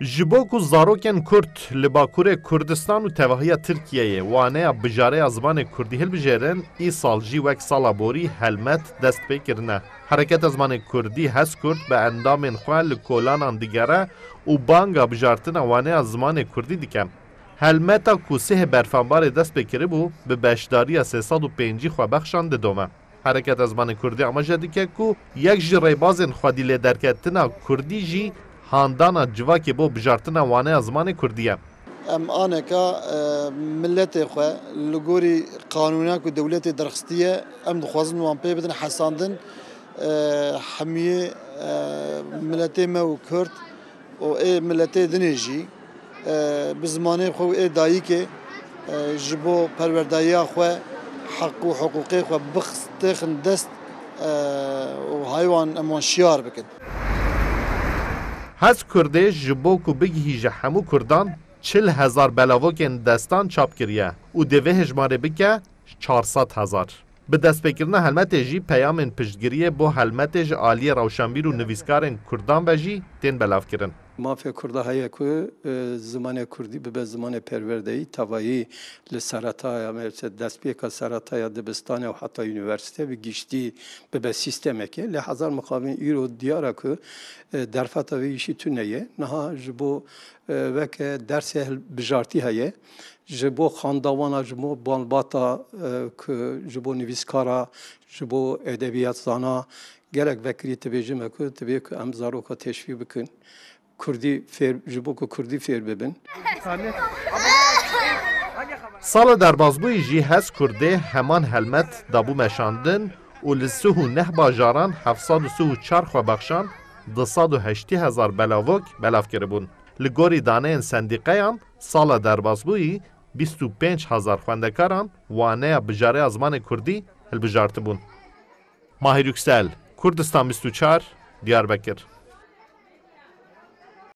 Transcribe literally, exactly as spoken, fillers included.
Ji bo ku zarokên Kurd li Bakurê Kurdistan û tevahiya Tirkiyeyê waneya bijareya zimanê Kurdî hilbijêrin, îsal jî wek sala borî helmet dest pê kirine. Hereketa Zimanê Kurdî, HezKurd, bi endamên xwe li kolanan digere û banga bijartina waneya zimanê Kurdî dike. Helmeta ku sihê berfanbarê dest pê kiribû, bi beşdariya sê sed û pêncî xwebexşan didome. Hereketa Zimanê Kurdî amaje dike ku yek ji rêbazên xwedî lê derketina Kurdî jî handana civakê bo bijartina waneya zimanê Kurdî ye. Em aneka, e, miletê xwe li gorî qanûna ku dewletê derxistiye, em dixwazin wan pê bidin hesandin, e, hemiyê, e, miletê me û Kurd û ê miletê dinê jî, e, bi zimanê xwe û ê dayikê, e, ji bo perwerdayiya xwe, heq û hiqûqê xwe bixtêxin dest, e, û haywan em wan şiyar bikin. HezKurdê ji bo ku bigihîje hemû Kurdan, çil hezar belavokên destan çap kiriye û dê vê hejmarê bike çar sed hezar. Bi destpêkirina helmetê jî peyamên piştgiriyê bo helmetê ji aliyê rewşenbîr û nivîskarên Kurdan ve jî tên belavkirin. Mafê Kurda heye ku, e, zimanê Kurdî bibe zimanê perwerdeyî, tevayî li seretaya, mesela destpêka seretaya dibistanê û heta unîversîte bi giştî bibe sîstemekê. Lê hezar mixabin îro diyar e ku, e, derfeta vê îşî tune ye. Niha ji bo, e, weke dersê hilbijartî heye. Ji bo xandawana, ji bo malbata, e, ku ji bo nivîskara, ji bo edebiyatzana gelek vekirî dibêjime ku divê ku em zaroka teşvîq bikin. Kurdî fêr, ji bo ku Kurdî fêr bibin. Sala derbazbûyî jî HezKurdê heman helmet dabû meşandin û li sih û neh bajaran heft sed û sih û çar xwebexşan du sed û heştî hezar belavok belav kiribûn. Li gorî daneyên sendîqeyan, sala derbazbûyî bîst û pênc hezar xwendekaran waneya bijareya zimanê Kurdî hilbijartibûn. Mahir Yüksel, Kurdistan bîst û çar, Diyarbekir.